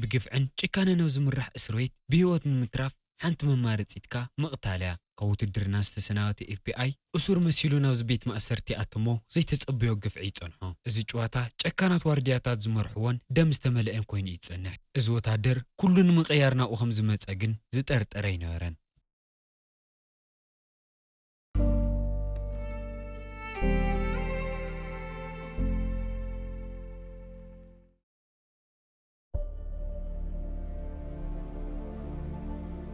ብግፍዕን ጭካነን ኣብ ዝምራሕ እስር ቤት ብህይወት ንምትራፍ ሓንቲ መማረፂትካ ምቕታል እያ። ካብ ውትድርና ዝተሰናበተ ኤፍ ቢ ኣይ እሱር መሲሉ ናብዚ ቤት ማእሰርቲ ኣተሞ ዘይተጸበዮ ግፍዒ ይጸንሖ። እዚ ጨዋታ ጨካናት ዋርድያታት ዝመርሕዎን ደም ዝተመልአን ኮይኑ ይጸንሕ። እዚ ወታደር ኩሉ ንምቕያር ናብኡ ከም ዝመጸ ግን ዝጠርጠረ ኣይነበረን።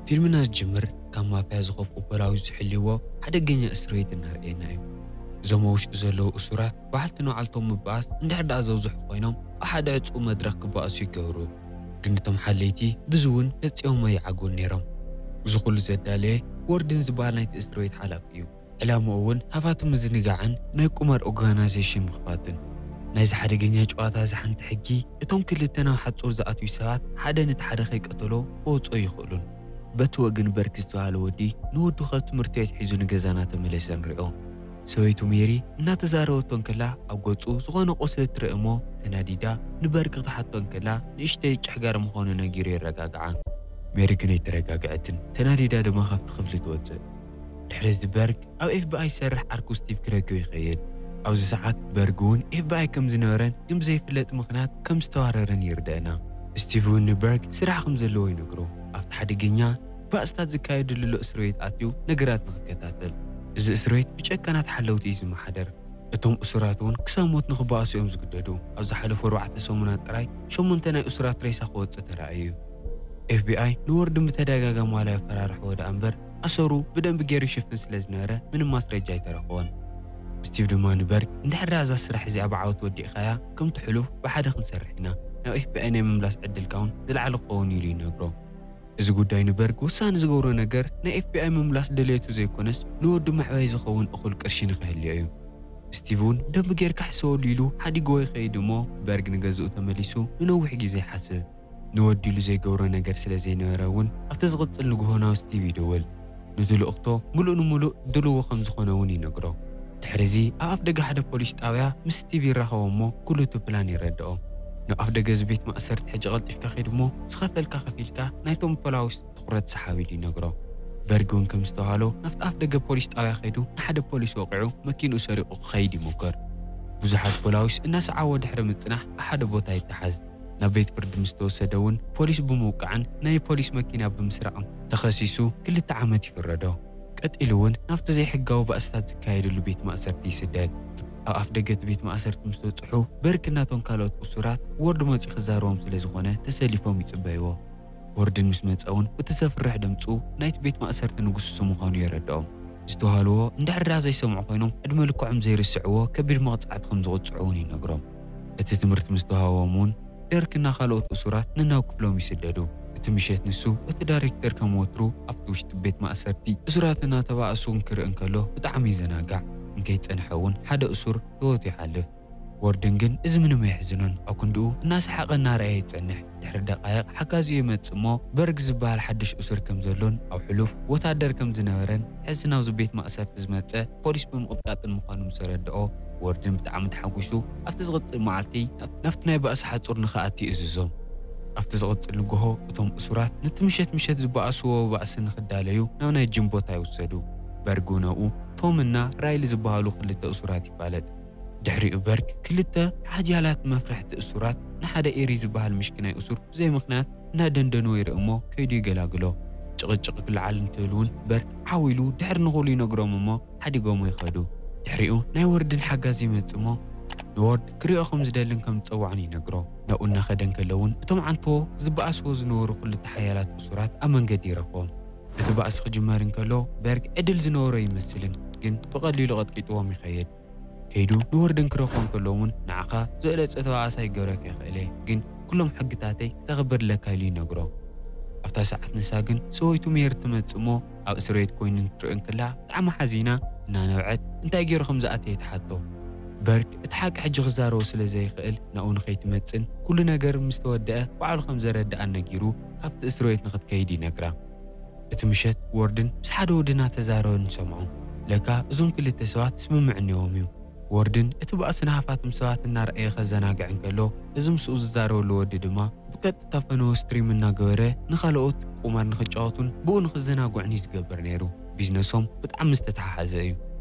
ፊልምና ዝጅምር ካብ ማፍያ ዝኸፍኡ ፖላዊስ ዝሕልይዎ ሓደገኛ እስር ቤት እናርእየና እዩ። እዞም ኣብ ውሽጡ ዘለዉ እሱራት በዓልቲ ንባዕልቶም ምባኣስ እንድሕር ደኣ ዘብዝሑ ኮይኖም ኣብ ሓደ ዕጹው መድረኽ ክባኣሱ ይገብሩ። ግን እቶም ሓለይቲ ብዚ እውን ፈጺሞም ኣይዓግቡን ነይሮም። እዚ ኩሉ ዘዳለየ ወርድን ዝበሃል ናይቲ እስር ቤት ሓላፊ እዩ። ዕላምኡ እውን ሃፋትም ምዝንጋዕን ናይ ቁማር ኦርጋናይዜሽን ምኽፋትን። ናይዚ ሓደገኛ ጨዋታ እዚ ሓንቲ ሕጊ እቶም ክልተ ናብ ሓጹር ዝኣትዉ ሰባት ሓደ ነቲ ሓደ ከይቀተሎ ክወጽኦ ይኽእሉን። በቲ ወገን በርክ ዝተባህለ ወዲ ንወዱ ካብ ትምህርቲ ቤት ሒዙ ንገዛ እናተመለሰ ንሪኦ። ሰበይቱ ሜሪ እናተዛረበቶ እንከላ ኣብ ገጹ ዝኾነ ቁስሊ ትርኢ እሞ ተናዲዳ ንበርክ ክትሓቶ እንከላ ንእሽተይ ጭሕጋር ምዃኑ ነጊሩ የረጋግዓ። ሜሪ ግን ኣይተረጋግዐትን። ተናዲዳ ድማ ካብቲ ክፍሊ ትወጽእ። ድሕሪ እዚ በርግ ኣብ ኤፍ ቢ ኣይ ዝሰርሕ ዓርኩ ስቲቭ ክረክብ ይኸይድ። ኣብዚ ሰዓት በርግ እውን ኤፍ ቢ ኣይ ከም ዝነበረን ግን ብዘይፍለጥ ምኽንያት ከም ዝተዋረረን ይርደእና። ስቲቭ እውን ንበርግ ስራሕ ከም ዘለዎ ይነግሮ። ኣብቲ ሓደገኛ ባእስታት ዝካየደሉ ዘሎ እስር ቤት ኣትዩ ነገራት ንኽከታተል። እዚ እስር ቤት ብጨካናት ሓለውቲ እዩ ዝመሓደር። እቶም እሱራት እውን ክሳብ ሞት ንኽበኣሱ እዮም ዝግደዱ። ኣብ ዝሓለፉ ኣርባዕተ ሰሙናት ጥራይ ሸሞንተ ናይ እሱራት ሬሳ ክወጽእ ተራእዩ እዩ። ኤፍ ቢ ኣይ ንወርድን ብተደጋጋሚ ዋላ የፈራርሕዎ ደኣ እምበር ኣሰሩ ብደንቢ ገይሩ ይሽፍን ስለ ዝነበረ ምንም ማስረጃ ኣይተረኽቦን። ስቲቭ ድማ ንበርግ እንድሕር ደኣ እዛ ስራሕ እዚኣ ብዓወት ወዲእኻያ ከምቲ ሕሉፍ ብሓደ ክንሰርሕ ኢና፣ ናብ ኤፍ ቢ ኣይ ናይ ምምላስ ዕድልካ እውን ዝለዓለ ክኸውን ኢሉ ይነግሮ። እዚ ጉዳይ ንበርግ ውሳነ ዝገብሮ ነገር ናይ ኤፍ ቢ ኣይ ምምላስ ድሌቱ ዘይኮነስ ንወዱ መዕበይ ዝኸውን እኹል ቅርሺ ንኽህልዮ እዩ። ስቲቭ እውን ደንቢ ጌርካ ሕሰበሉ ኢሉ ሓዲግዎ ይኸይድ እሞ በርግ ንገዝኡ ተመሊሱ ንነዊሕ ግዜ ይሓስብ። ንወዱ ኢሉ ዘይገብሮ ነገር ስለ ዘይነበረ እውን ኣብቲ ዝቕጽል ንግሆ ናብ ስቲቭ ይድውል። ንትልእኽቶ ምሉእ ንምሉእ ድልዎ ከም ዝኾነ እውን ይነግሮ። ድሕሪ እዚ ኣብ ኣፍ ደገ ሓደ ፖሊስ ጣብያ ምስ ስቲቭ ይራኸቦ እሞ ኩሉ እቲ ፕላን የረድኦ። ናብ ኣፍ ደገ እዚ ቤት ማእሰርቲ ሕጂ ቀልጢፍካ ኸይድ እሞ ዝኸፈልካ ከፊልካ ናይቶም ፖላዊስ ትኹረት ሰሓብ ኢሉ ይነግሮ። በርግ እውን ከም ዝተባህሎ ናብቲ ኣፍ ደገ ፖሊስ ጣብያ ከይዱ ንሓደ ፖሊስ ወቒዑ መኪንኡ ሰሪቑ ክኸይድ ይሙከር። ብዙሓት ፖላዊስ እናሰዓዎ ድሕሪ ምጽናሕ ኣብ ሓደ ቦታ ይተሓዝ። ናብ ቤት ፍርዲ ምስ ተወሰደ እውን ፖሊስ ብምውቃዕን ናይ ፖሊስ መኪና ብምስራቕን ተኸሲሱ ክልተ ዓመት ይፍረዶ። ቀጺሉ እውን ናብቲ ዘይሕጋዊ ባእስታት ዝካየደሉ ቤት ማእሰርቲ ይስደድ። ኣብ ኣፍ ደገ እቲ ቤት ማእሰርቲ ምስ በጽሑ በርግ ናቶም ካልኦት እሱራት ወርድ መጺኡ ክዛረቦም ስለ ዝኾነ ተሰሊፎም ይጽበይዎ። ወርድን ምስ መጸ እውን በቲ ዘፍርሕ ድምጹ ናይቲ ቤት ማእሰርቲ ንጉስ እሱ ምዃኑ የረድኦም። ዝተባህልዎ እንድሕር ደኣ ዘይሰምዑ ኮይኖም ዕድመ ልክዖም ዘይርስዕዎ ከቢድ መቕጻዕቲ ከም ዝቕጽዑ እውን ይነግሮም። እቲ ትምህርቲ ምስ ተዋህቦም እውን ደርክና ካልኦት እሱራት ነናብ ክፍሎም ይስደዱ። እቲ ምሸት ንሱ እቲ ዳይሬክተር ከም ወትሩ ኣብቲ ውሽጢ ቤት ማእሰርቲ እሱራት እናተባእሱ እንክርኢ እንከሎ ብጣዕሚ ይዘናጋዕ። እንከይጸንሐ እውን ሓደ እሱር ህይወቱ ይሓልፍ። ወርድን ግን እዚ ምንም ኣየሕዝኖን። ኣብ ክንድኡ እናሰሓቐ እናረኣየ ይጸንሕ። ድሕሪ ደቓይቕ ሓጋዚኡ ይመጽእ እሞ በርግ ዝበሃል ሓድሽ እሱር ከም ዘሎን ኣብ ሕሉፍ ወታደር ከም ዝነበረን ሕዚ ናብዚ ቤት ማእሰርቲ ዝመጸ ፖሊስ ብምቕጥቃጥን ምዃኑ ምስ ኣረድኦ ወርድን ብጣዕሚ ተሓጒሱ ኣብቲ ዝቕጽል መዓልቲ ናብቲ ናይ ባእሲ ሓጹር ንኽኣቲ ይእዝዞም። ኣብቲ ዝቕጽል ንግሆ እቶም እሱራት ነቲ ምሸት ምሸት ዝበኣስዎ ባእሲ ንኽዳለዩ ናብ ናይ ጅም ቦታ ይውሰዱ። በርግ እውን ኣብኡ ቶም እና ራይሊ ዝበሃሉ ክልተ እሱራት ይፋለጥ። ድሕሪኡ በርግ ክልተ ሓያላት መፍርሕቲ እሱራት ንሓደ ኤሪ ዝበሃል ምሽኪናይ እሱር ብዘይ ምኽንያት እናደንደንዎ ይርኢ እሞ ከይዱ ይገላግሎ። ጭቕጭቕ ክለዓል እንትብል እውን በርግ ዓው ኢሉ ድሕሪ ንኹሉ ይነግሮም እሞ ሓዲጎሞ ይኸዱ። ድሕሪኡ ናይ ወርድን ሓጋዚ ይመጽእ እሞ ንወርድ ክሪኦ ከም ዝደልን ከም ዝጸውዖን ይነግሮ። ናብኡ እናኸደ እንከሎ እውን እቶም ዓንቶ ዝበኣስዎ ዝነበሩ ክልተ ሓያላት እሱራት ኣብ መንገዲ ይረኽቦም። እቲ ባእሲ ክጅመር እንከሎ በርግ ዕድል ዝነበሮ ይመስልን ግን ብቐሊሉ ቀጥቂጥዎም ይኸይድ። ከይዱ ንወርድን ክረኽቦ እንከሎ እውን ንዓኻ ዝበለጸ ተባኣሳይ ክገብረካ ይኽእል እየ ግን ኩሎም ሕግታተይ ክተኽብር ኣለካ ኢሉ ይነግሮ። ኣብታ ሰዓት ንሳ ግን ሰበይቱ ሜሪ ትመጽእ እሞ ኣብ እስር ቤት ኮይኑ እንትርኢ እንከላ ብጣዕሚ ሓዚና እናነብዐት እንታይ ገይሩ ከም ዝኣተየ ትሓቶ። በርግ እቲ ሓቂ ሕጂ ክዛረቦ ስለ ዘይኽእል ናብኡ ንኸይትመጽእን ኩሉ ነገር ምስ ተወደአ ባዕሉ ከም ዘረድኣን ነጊሩ ካብቲ እስር ቤት ንኽትከይድ ይነግራ። እቲ ምሸት ወርድን ምስ ሓደ ወዲ እናተዛረበ ንሰምዖ። ለካ እዞም ክልተ ሰባት ስምምዕ እኒኦዎም እዩ። ወርድን እቲ ባእሲ ንሃፋትም ሰባት እናረኣየ ከዘናግዕ እንከሎ፣ እዚ ምስኡ ዝዛረበሉ ወዲ ድማ ብቀጥታ ፈነወ ስትሪም እናገበረ ንኻልኦት ቁማር ንኽጫወቱን ብኡ ንኽዘናግዑን እዩ ዝገብር ነይሩ። ቢዝነሶም ብጣዕሚ ዝተተሓሓዘ እዩ።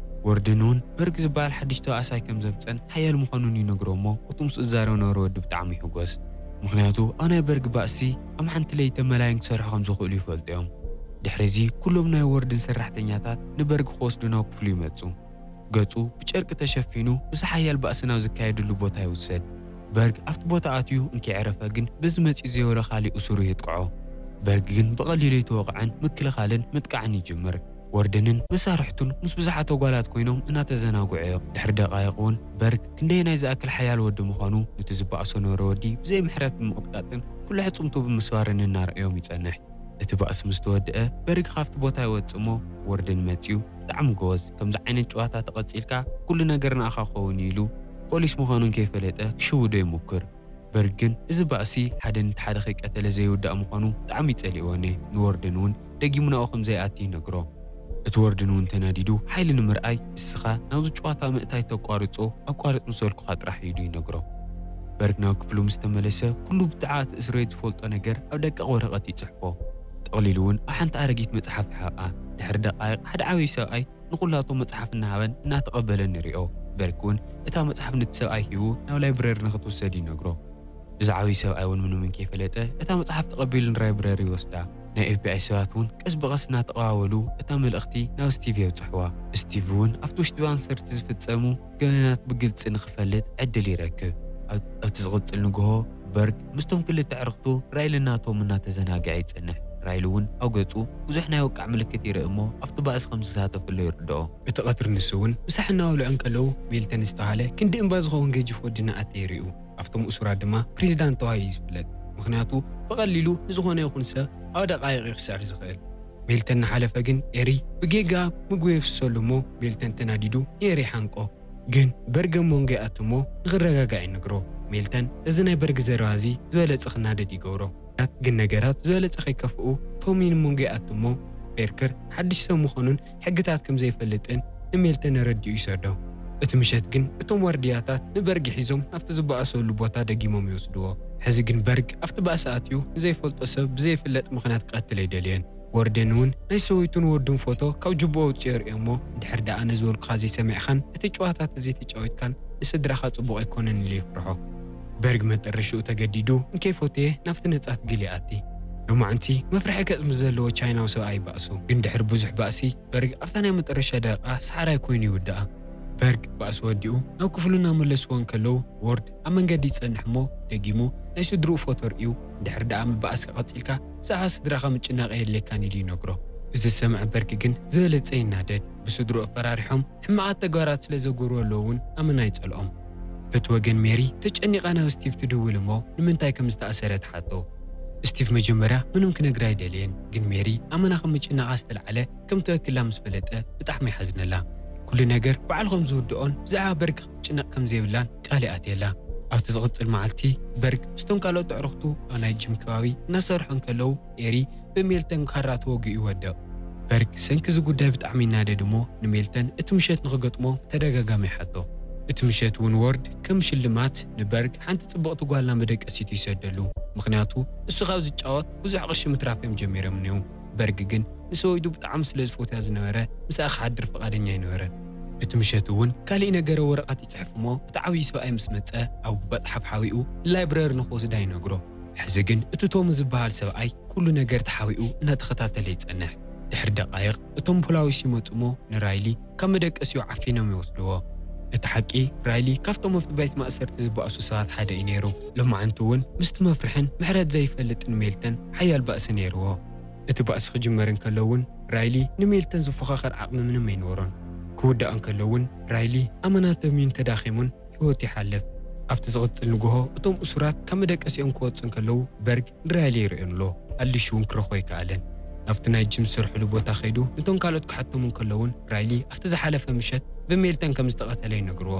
ወርድን እውን በርግ ዝበሃል ሓድሽ ተባእሳይ ከም ዘምፀን ሓያል ምዃኑን ይነግሮ እሞ፣ እቲ ምስኡ ዝዛረብ ነበረ ወዲ ብጣዕሚ ይሕጎስ። ምኽንያቱ ኣብ ናይ በርግ ባእሲ ኣብ ሓንቲ ለይቲ መላይን ክሰርሑ ከም ዝኽእሉ ይፈልጡ እዮም። ድሕሪ እዚ ኩሎም ናይ ወርድን ሰራሕተኛታት ንበርግ ክወስዱ ናብ ክፍሉ ይመፁ። ገጹ ብጨርቂ ተሸፊኑ፣ እዚ ሓያል ባእሲ ናብ ዝካየደሉ ቦታ ይውሰድ። በርግ ኣብቲ ቦታ ኣትዩ እንከይዕረፈ ግን፣ በዚ መጺኡ ዘይወረ ካልእ እሱሩ የጥቅዖ። በርግ ግን ብቐሊሉ ኣይተወቕዐን፣ ምክልኻልን ምጥቃዕን ይጅምር። ወርደንን መሳርሕቱን ምስ ብዙሓት ኣጓላት ኮይኖም እናተዘናግዑ እዮም። ድሕሪ ደቓይቕ እውን በርግ ክንደየናይ ዝኣክል ሓያል ወዲ ምዃኑ፣ ነቲ ዝበኣሶ ነበረ ወዲ ብዘይ ምሕረት ብምቕጥቃጥን ኩሉ ሕጽምቱ ብምስባርን እናረኣዮም ይጸንሕ። እቲ ባእሲ ምስ ተወድአ፣ በርግ ካብቲ ቦታ ይወጽእ እሞ፣ ወርደን መጺኡ፣ "ብጣዕሚ ጎበዝ፣ ከምዚ ዓይነት ጨዋታ ተቐጺልካ፣ ኩሉ ነገር ንኣኻ ክኸውን እዩ" ኢሉ፣ ፖሊስ ምዃኑ እንከይፈለጠ ክሽውዶ ይሙክር። በርግ ግን፣ እዚ ባእሲ ሓደ ነቲ ሓደ ከይቀተለ ዘይውዳእ ምዃኑ ብጣዕሚ ጸሊእዎ እኔ፣ ንወርደን እውን ደጊሙ ናብኡ ከም ዘይኣቲ ይነግሮ። እቲ ወርደን እውን ተናዲዱ፣ ሓይሊ ንምርኣይ፣ "እስኻ ናብዚ ጨዋታ ምእታይ ተቋርጾ፣ ኣቋርጽ ምሰልኩኻ ጥራሕ" ኢሉ ይነግሮ። በርግ ናብ ክፍሉ ምስ ተመለሰ፣ ኩሉ ብዛዕባ እቲ እስር ቤት ዝፈልጦ ነገር ኣብ ደቂቕ ወረቐት ይጽሕፎ። ጠቕሊሉ እውን ኣብ ሓንቲ ኣረጊት መጽሓፍ ይሓቕኣ። ድሕሪ ደቓይቕ፣ ሓደ ዓብዪ ሰብኣይ ንኹላቶም መጽሓፍ እናሃበን እናተቐበለን ንሪኦ። በርግ እውን እታ መጽሓፍ ነቲ ሰብኣይ ሂቡ ናብ ላይብረሪ ንኽትውሰድ ይነግሮ። እዚ ዓብዪ ሰብኣይ እውን ምንም እንከይፈለጠ እታ መጽሓፍ ተቐቢሉ ንላይብረሪ ይወስዳ። ናይ ኤፍ ቢ ኣይ ሰባት እውን ቀስ ብቐስ እናተቐባበሉ እታ መልእኽቲ ናብ ስቲቭ የብጽሕዋ። ስቲቭ እውን ኣብቲ ውሽጢ ማእሰርቲ ዝፍጸሙ ገበናት ብግልጺ ንኽፈልጥ ዕድል ይረክብ። ኣብ-፣ ኣብቲ ዝቕጽል ንግሆ፣ በርግ ምስቶም ክልተ ኣዕሩኽቱ ራይልን ናቶምን እናተዘናግዐ ይጸንሕ። ራይል እውን ኣብ ገጹ ብዙሕ ናይ ወቃዕ ምልክት ይርኢ እሞ፣ ኣብቲ ባእሲ ከም ዝሳተፈሉ ይርድኦ። እቲ ቀትሪ ንሱ እውን ምሳሕ እናበልዑ እንከለዉ፣ ሜልተን ዝተባህለ ክንዲ እምባ ዝኸውን ገጂፍ ወዲ እናኣተየ ይርእዩ። ኣብቶም እሱራት ድማ ፕሬዚዳንት ተባሂሉ እዩ ዝፍለጥ። ምኽንያቱ ብቐሊሉ ንዝኾነ ይኹን ሰብ ኣብ ደቓይቕ እዩ ክስዕር ዝኽእል። ሜልተን እናሓለፈ ግን ኤሪ ብጌጋ ምግቢ የፍስሰሉ እሞ ሜልተን ተናዲዱ ንኤሪ ይሓንቆ። ግን በርግ ኣብ መንጎ ይኣቱ እሞ ንኽረጋጋዕ ይነግሮ። ሜልተን እዚ ናይ በርግ ዘረባ እዚ ዝበለጸ ክናደድ ይገብሮ። ግን ነገራት ዝበለጸ ከይከፍኡ ቶሚ ንመንጎ ይኣቱ እሞ ቤርከር ሓድሽ ሰብ ምዃኑን ሕግታት ከም ዘይፈልጥን ንሜልተን ኣረዲኡ ይሰዶ። እቲ ምሸት ግን እቶም ዋርድያታት ንበርግ ሒዞም ናብቲ ዝበኣሰሉ ቦታ ደጊሞም ይወስድዎ። ሕዚ ግን በርግ ኣብቲ ባእሲ ኣትዩ ንዘይፈልጦ ሰብ ብዘይፍለጥ ምኽንያት ክቐትል ኣይደልየን። ወርደን እውን ናይ ሰበይቱን ወዱን ፎቶ ካብ ጅቦ ኣውፅኦ የርእዮ እሞ፣ "እንድሕር ደኣ ነዚ በልኩኻ ዘይሰሚዕካን እቲ ጨዋታት እዚ ተጫዊትካን ንስድራኻ ፅቡቕ ኣይኮነን" ኢሉ ይፍርሖ። በርግ መጠረሽኡ ተገዲዱ እንከይፎተየ ናብቲ ነፃ ትግል ይኣቲ። ሎማዓንቲ መፍርሒ ገጽ ምስ ዘለዎ ቻይናዊ ሰብኣይ ይባእሱ። ግን ድሕሪ ብዙሕ ባእሲ በርግ ኣብታ ናይ መጠረሻ ደቂቓ ሰዓራይ ኮይኑ ይውድኣ። በርግ ባእሲ ወዲኡ ናብ ክፍሉ እናመለስዎ እንከለዉ፣ ዎርድ ኣብ መንገዲ ይጸንሕ እሞ ደጊሙ ናይ ስድርኡ ፎቶ ርእዩ፣ "እንድሕር ደኣ ምባእስካ ቀጺልካ፣ ብዛዕባ ስድራኻ ምጭናቕ የድልየካን" ኢሉ ይነግሮ። እዚ ዝሰምዐ በርግ ግን ዝበለጸ ይናደድ። ብስድርኡ ኣፈራሪሖም ሕማቓት ተግባራት ስለ ዘጉርበለዉ እውን ኣመና ይጸልኦም። በቲ ወገን ሜሪ ተጨኒቓ ናብ ስቲቭ ትድውል እሞ ንምንታይ ከም ዝተኣሰረ ትሓቶ። ስቲቭ መጀመርያ ምንም ክነግራ ኣይደለየን፣ ግን ሜሪ ኣመና ከም ምጭናቓ ዝተልዓለ ከም ትበክላ ምስ ፈለጠ ብጣዕሚ ይሓዝነላ። ኩሉ ነገር ባዕሉ ከም ዝውድኦን ብዛዕባ በርግ ክትጭነቕ ከም ዘይብላን ቃል ይኣትየላ። ኣብቲ ዝቕጽል መዓልቲ በርግ ምስቶም ካልኦት ኣዕሩኽቱ ኣብ ናይ ጅም ከባቢ እናሰርሑ እንከለዉ ኤሪ ብሜልተን ካራ ተወጊኡ ይወድቕ። በርግ ሰንኪ እዚ ጉዳይ ብጣዕሚ ይናደድ እሞ ንሜልተን እቲ ምሸት ንኽገጥሞ ብተደጋጋሚ ይሓቶ። እቲ ምሸት እውን ዎርድ ከም ሽልማት ንበርግ ሓንቲ ጽብቕቲ ጓል ናብ መደቀሲቱ ይሰደሉ። ምኽንያቱ እሱ ካብ ዝጫወት ብዙሕ ቅርሺ ምትራፍ እዮም ጀሚሮም እኒው። በርግ ግን ንሰበይቱ ብጣዕሚ ስለ ዝፈትያ ዝነበረ ምስኣ ክሓድር ፍቓደኛ ኣይነበረን። እቲ ምሸት እውን ካሊእ ነገረ ወረቐት ይጽሕፍ እሞ እቲ ዓብዪ ሰብኣይ ምስ መጸ ኣብ መጽሓፍ ሓቢኡ ላይብረሪ ንኽወስዳ ይነግሮ። ሕዚ ግን እቲ ቶሚ ዝበሃል ሰብኣይ ኩሉ ነገር ተሓቢኡ እናተኸታተለ ይጸንሕ። ድሕሪ ደቓይቕ እቶም ፖላዊስ ይመጹ እሞ ንራይሊ ካብ መደቀሲኡ ዓፊኖም ይወስድዎ። እቲ ሓቂ ራይሊ ካብቶም ኣብቲ ቤት ማእሰርቲ ዝበኣሱ ሰባት ሓደ እዩ ነይሩ። ሎማዓንቲ እውን ምስቲ መፍርሕን ምሕረት ዘይፈልጥን ሜልተን ሓያል ባእሲ ነይርዎ። እቲ ባእሲ ክጅመር እንከሎ እውን ራይሊ ንሜልተን ዝፎኻኸር ዓቕሚ ምንም ኣይነበሮን። ክውዳእ እንከሎ እውን ራይሊ ኣመና ተምዩን ተዳኺሙን ህይወቱ ይሓልፍ። ኣብቲ ዝቕጽል ንግሆ እቶም እሱራት ካብ መደቀሲኦም ክወጹ እንከለዉ በርግ ንራይሊ ይርእዮ ኣሎ። ኣሊሹ እውን ክረኽቦ ኣይከኣለን። ናብቲ ናይ ጅም ዝሰርሕሉ ቦታ ከይዱ ነቶም ካልኦት ክሓቶም እንከለዉን ራይሊ ኣብቲ ዝሓለፈ ምሸት ብሜልተን ከም ዝተቐተለ ይነግርዎ።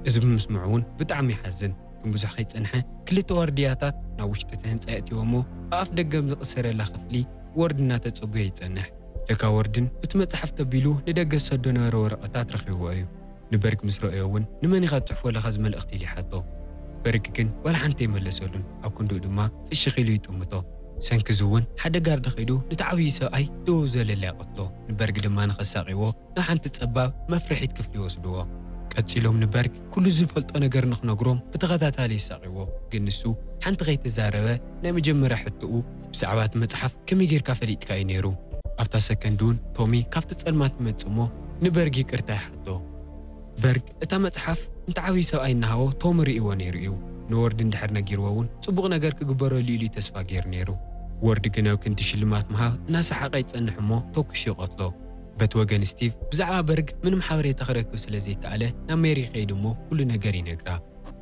እዚ ብምስምዑ እውን ብጣዕሚ ይሓዝን። ግን ብዙሕ ከይጸንሐ ክልተ ዋርድያታት ናብ ውሽጢ እቲ ህንጻ የእትይዎ እሞ ኣብ ኣፍ ደገ ዝቕሰረላ ክፍሊ ወርድ እናተጸበዮ ይጸንሕ። ለካ ወርድን እቲ መጽሓፍ ተቢሉ ንደገ ዝሰዶ ነበረ ወረቐታት ረኺብዎ እዩ። ንበርግ ምስ ረኣዮ እውን፣ "ንመን ኢኻ ትጽሕፎ ኣለኻ እዚ መልእኽቲ?" ኢሉ ይሓቶ። በርግ ግን ዋላ ሓንቲ ኣይመለሰሉን። ኣብ ክንድኡ ድማ ፍሽኽ ኢሉ ይጥምቶ። ሰንክ እዚ እውን ሓደ ጋርድ ከይዱ ነቲ ዓብዪ ሰብኣይ ደው ዘለላ ይቐትሎ። ንበርግ ድማ ንኸሳቕይዎ ናብ ሓንቲ ጸባብ መፍርሒት ክፍሊ ይወስድዎ። ቀጺሎም ንበርግ ኩሉ ዝፈልጦ ነገር ንኽነግሮም ብተኸታታሊ ይሳቕይዎ። ግን ንሱ ሓንቲ ከይተዛረበ ናይ መጀመርያ ሕቶኡ ብዛዕባ እቲ መጽሓፍ ከመይ ጌርካ ፈሊጥካ እዩ ነይሩ። ኣብታ ሰከንድ እውን ቶሚ ካብቲ ጸልማት ይመጽእ እሞ ንበርግ ይቅርታ ይሓቶ። በርግ እታ መጽሓፍ ነቲ ዓብዪ ሰብኣይ እናሃቦ ቶሚ ርእይዎ ነይሩ እዩ። ንወርድ እንድሕር ነጊርዎ እውን ጽቡቕ ነገር ክግበረሉ ኢሉ እዩ ተስፋ ገይሩ ነይሩ። ወርድ ግን ኣብ ክንዲ ሽልማት ምሃብ እናሰሓቐ ይጸንሕ እሞ ተኩሱ ይቐትሎ። በቲ ወገን ስቲቭ ብዛዕባ በርግ ምንም ሓበሬታ ክረክብ ስለ ዘይከኣለ ናብ ሜሪ ይኸይድ እሞ ኩሉ ነገር ይነግራ።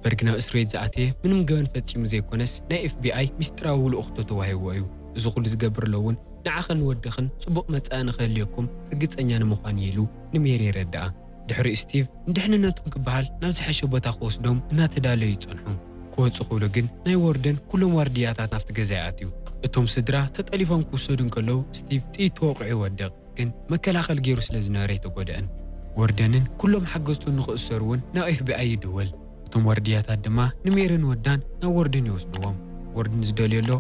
በርግ ናብ እስር ቤት ዝኣተየ ምንም ገበን ፈጺሙ ዘይኮነስ ናይ ኤፍ ቢ ኣይ ሚስጥራዊ ልኡኽቶ ተዋሂብዎ እዩ። እዚ ኩሉ ዝገብር ዘሎ እውን ንዓኽን ንወድኽን ጽቡቕ መጻኢ ንኽህልየኩም ርግጸኛ ንምዃን እዩ ኢሉ ንሜሪ የረድኣ። ድሕሪኡ ስቲቭ ንድሕንነቶም ክበሃል ናብ ዝሐሸ ቦታ ክወስዶም እናተዳለዩ ይጸንሑ። ክወጹ ክብሉ ግን ናይ ወርደን ኩሎም ዋርድያታት ናብቲ ገዛ ይኣትዩ። እቶም ስድራ ተጠሊፎም ክውሰዱ እንከለዉ ስቲቭ ጥይት ተወቒዑ ይወድቕ። ግን መከላኸሊ ገይሩ ስለ ዝነበረ ኣይተጎድአን። ወርደንን ኩሎም ሓገዝቱን ንኽእሰሩ እውን ናብ ኤፍ ቢ ኣይ ይድወል። እቶም ዋርድያታት ድማ ንሜርን ወዳን ናብ ወርደን ይወስድዎም። ወርደን ዝደልዮ ኣሎ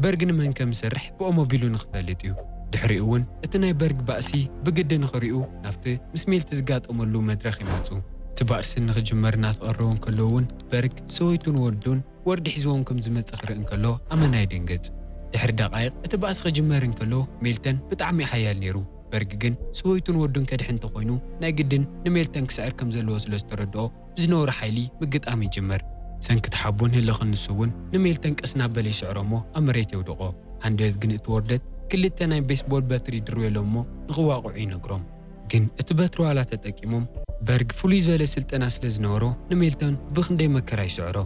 በርግ ንመን ከም ዝሰርሕ ብኦም ኣቢሉ ንኽፈልጥ እዩ። ድሕሪኡ እውን እቲ ናይ በርግ ባእሲ ብግዲ ንኽሪኡ ናብቲ ምስ ሜልቲ ዝጋጠመሉ መድረኽ ይመጹ። እቲ ባእሲ ንኽጅመር እናተቐረቡ እንከለዉ እውን በርግ ሰበይቱን ወዱን ወርዲ ሒዝዎም ከም ዝመጽእ ክርኢ እንከሎ ኣመና ይድንግጽ። ድሕሪ ደቓይቕ እቲ ባእሲ ክጅመር እንከሎ ሜልተን ብጣዕሚ ሓያል ነይሩ። በርግ ግን ሰበይቱን ወዱን ከድሕን እንተኾይኑ ናይ ግድን ንሜልተን ክስዕር ከም ዘለዎ ስለ ዝተረድኦ ብዝነበሮ ሓይሊ ምግጣም ይጅምር። ሰንክቲ ሓቦን ህልኽን ንሱ እውን ንሜልተን ቀስ እናበለ ይስዕሮ እሞ ኣብ መሬት የውድቖ። ሃንደበት ግን እቲ ወርደት ክልተ ናይ ቤስቦል በትሪ ይድርብየሎም እሞ ንኽዋቕዑ ይነግሮም። ግን እቲ በትሪ ዋላ ተጠቂሞም በርግ ፍሉይ ዝበለ ስልጠና ስለ ዝነበሮ ንሜልተን ብኽንደይ መከራ ይስዕሮ።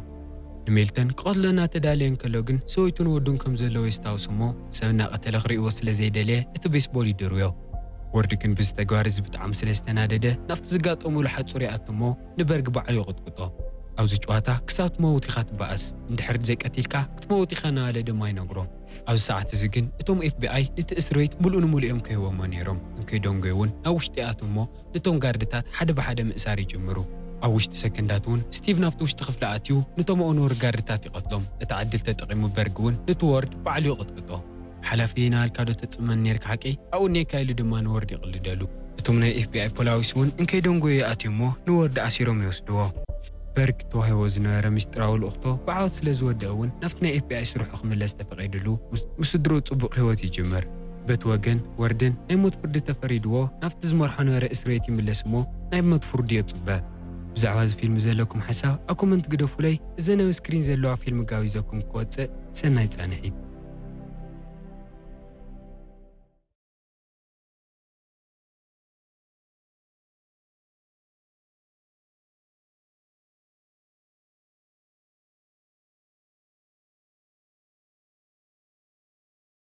ንሜልተን ክቐትሎ እናተዳለየ እንከሎ ግን ሰበይቱን ወዱን ከም ዘለዎ የስታውስ እሞ ሰብ እናቐተለ ክርእይዎ ስለ ዘይደለየ እቲ ቤስቦል ይድርብዮ። ወርድ ግን ብዚ ተግባር እዚ ብጣዕሚ ስለ ዝተናደደ ናብቲ ዝጋጠሙሉ ሓጹር ይኣቱ እሞ ንበርግ ባዕሉ ይቕጥቅጦ። ኣብዚ ጨዋታ ክሳብ ትመውት ኢኻ ትበኣስ፣ እንድሕር ዘይቀቲልካ ክትመውት ኢኻ እናበለ ድማ ይነግሮም። ኣብዚ ሰዓት እዚ ግን እቶም ኤፍ ቢ ኣይ ነቲ እስር ቤት ምሉእ ንምሉእ እዮም ከይቦሞ ነይሮም። እንከይደንጎዩ እውን ናብ ውሽጢ ይኣትዉ እሞ ነቶም ጋርድታት ሓደ ብሓደ ምእሳር ይጅምሩ። ኣብ ውሽጢ ሰከንዳት እውን ስቲቭ ናብቲ ውሽጢ ክፍሊ ኣትዩ ነቶም ኣብኡ ነበሩ ጋርድታት ይቐትሎም። እቲ ዕድል ተጠቒሙ በርግ እውን ነቲ ወርድ ባዕሉ ይቕጥቅጦ። ሓላፊ እናበልካ ዶ ተጽመኒ ነርካ ሓቂ? ኣብኡ እኒኤካ ኢሉ ድማ ንወርድ ይቕልደሉ። እቶም ናይ ኤፍ ቢ ኣይ ፖላዊስ እውን እንከይደንጎዩ ይኣትዩ እሞ ንወርድ ኣሲሮም ይወስድዎ። በርግ ተዋሂቦ ዝነበረ ምስጢራዊ ልኡኽቶ ብዓወት ስለ ዝወደአ እውን ናብቲ ናይ ኤፍ ቢ ኣይ ስርሑ ክምለስ ተፈቒድሉ ምስ- ምስ ስድርኡ ጽቡቕ ህይወት ይጅምር። በቲ ወገን ወርድን ናይ ሞት ፍርዲ ተፈሪድዎ ናብቲ ዝመርሖ ነበረ እስር ቤት ይምለስ እሞ ናይ ሞት ፍርዲ የጽበ። ብዛዕባ እዚ ፊልም ዘለኩም ሓሳብ ኣብ ኮመንት ግደፉለይ። እዘን ኣብ ስክሪን ዘለዋ ፊልም ጋቢዘኩም ክወጽእ ሰናይ ጻንሒት።